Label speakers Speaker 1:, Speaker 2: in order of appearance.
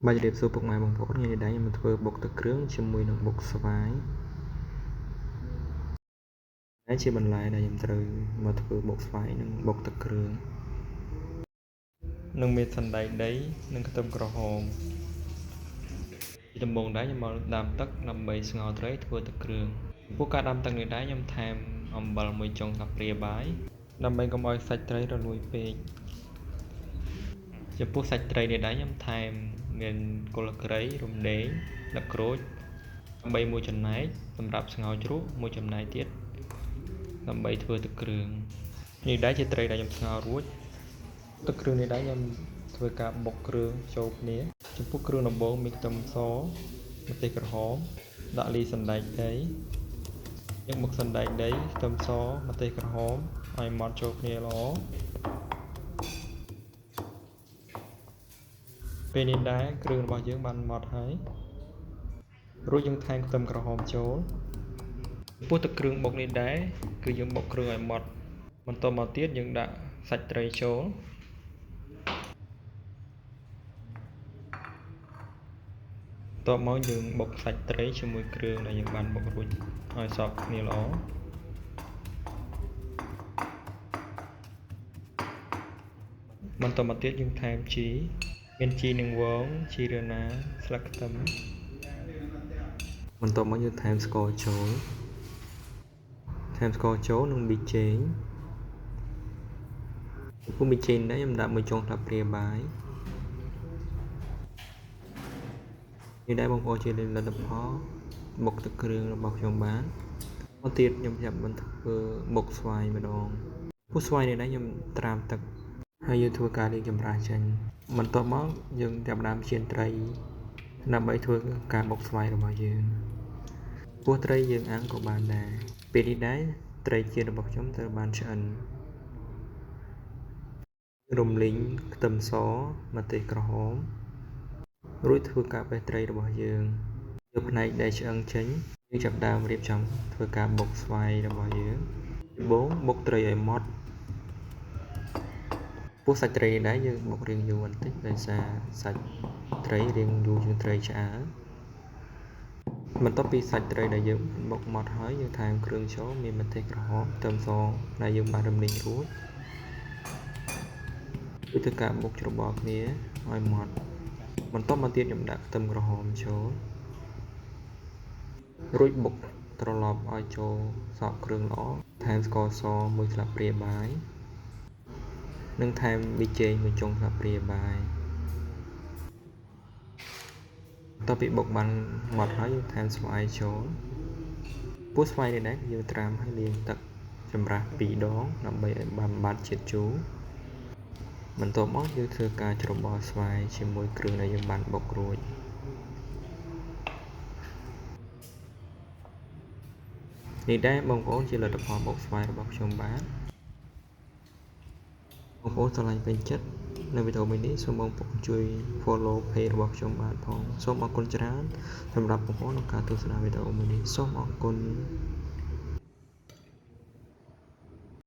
Speaker 1: បាទជម្រាបសួរពុកម៉ែបងប្អូនថ្ងៃនេះដែរខ្ញុំមកធ្វើបុកទឹកគ្រឿងជាមួយនឹងបុកស្វាយដែលជាបន្លែដែលខ្ញុំត្រូវមកធ្វើបុកស្វាយនិងបុកទឹកគ្រឿងនឹងមានសណ្តែកដីនិងខ្ទឹមក្រហមពីដំបូងដែរខ្ញុំមកដាំទឹកដើម្បីស្ងោរត្រីធ្វើទឹកគ្រឿងចំពោះការដាំទឹកនេះដែរខ្ញុំថែមអំបិលមួយចុងស្លាបព្រាបាយដើម្បីកុំឲ្យសាច់ត្រីរលួយពេកចំពោះសាច់ត្រីនេះដែរខ្ញុំថែមមានគល់គ្រៃរំដេងស្លឹកក្រូចដើម្បីមួយចំណែកសម្រាប់ស្ងោរជ្រក់មួយចំណែកទៀតដើម្បីធ្វើទឹកគ្រឿងនេះដែរជាត្រីដែលខ្ញុំស្ងោររួចទឹកគ្រឿងនេះដែរខ្ញុំធ្វើការបុកគ្រឿងចូលគ្នាចំពោះគ្រឿងដំបូងមានខ្ទឹមសម្ទេសក្រហមដាក់លីសណ្តែកដីយើងបុកសណ្តែកដីខ្ទឹមសម្ទេសក្រហមឲ្យម៉ត់ចូលគ្នាល្អពេលនេះដែរគ្រឿងរបស់យើងបានម៉ត់ហើយរួចយើងថែមខ្ទឹមក្រហមចូលចំពោះទឹកគ្រឿងបុកនេះដែរគឺយើងបុកគ្រឿងឲ្យម៉ត់បន្តមកទៀតយើងដាក់សាច់ត្រីចូលបន្ទាប់មកយើងបុកសាច់ត្រីជាមួយគ្រឿងដែលយើងបានបុករួចឲ្យសព្វគ្នាល្អបន្តមកទៀតយើងថែមជីមានជីនឹងវងជីរណាស្លឹកខ្ទឹមបន្ទាប់មកយើងថែមស្ករចូលថែមស្ករចូលនិងប៊ីចេងចំពោះប៊ីចេងដែរខ្ញុំដាក់មួយចុងស្លាបព្រាបាយនេះដែរបងប្អូនជាលទ្ធផលបុកទឹកគ្រឿងរបស់ខ្ញុំបានមកទៀតខ្ញុំចាប់បានធ្វើបុកស្វាយម្ដងពោះស្វាយនេះដែរខ្ញុំត្រាំទឹកហើយយើងធ្វើការលាងចម្រះចេញបន្ទាប់មកយើងចាប់ផ្ដើមចៀនត្រីដើម្បីធ្វើការបុកស្វាយរបស់យើងពោះត្រីយើងអាំងក៏បានដែរពេលនេះដែរត្រីចៀនរបស់ខ្ញុំត្រូវបានឆ្អិនរំលីងខ្ទឹមសម្ទេសក្រហមរួចធ្វើការបេះត្រីរបស់យើងយកផ្នែកដែលឆ្អឹងចេញយើងចាប់ដើមរៀបចំធ្វើការបុកស្វាយរបស់យើងដំបូងបុកត្រីឲ្យម៉ត់ពោះសាច់ត្រីនេះដែរយើងបុករៀងយូរបន្តិចដោយសារសាច់ត្រីរៀងយូរជាងត្រីឆ្អើរបន្ទាប់ពីសាច់ត្រីដែលយើងបុកម៉ត់ហើយយើងថែមគ្រឿងចូលមានម្ទេសក្រហមខ្ទឹមសដែលយើងបានរំលីងរួចគឺធ្វើការបុកច្របល់គ្នាឲ្យម៉ត់បន្ទាប់មកទៀតខ្ញុំដាក់ខ្ទឹមក្រហមចូលរួចបុកត្រឡប់ឲ្យចូលសព្វគ្រឿងល្អថែមស្ករសមួយស្លាបព្រាបាយនិងថែមប៊ីចេងមួយចុងស្លាបព្រាបាយបន្ទាប់ពីបុកបានម៉ត់ហើយយើងថែមស្វាយចូលពោះស្វាយនេះដែរយើងត្រាំហើយលាងទឹកចម្រះ2ដងដើម្បីឲ្យបានបាត់ជាតិជូរបន្ទាប់មកយើងធ្វើការច្របល់ស្វាយជាមួយគ្រឿងដែលយើងបានបុករួចនេះដែរបងប្អូនជាលទ្ធផលបុកស្វាយរបស់ខ្ញុំបាទបងប្អូនស្រឡាញ់ពេញចិត្តនៅវីដេអូមួយនេះសូមបងប្អូនជួយ follow page របស់ខ្ញុំបាទផងសូមអរគុណច្រើនសម្រាប់បងប្អូនក្នុងការទស្សនាវីដេអូមួយនេះសូមអរគុណ។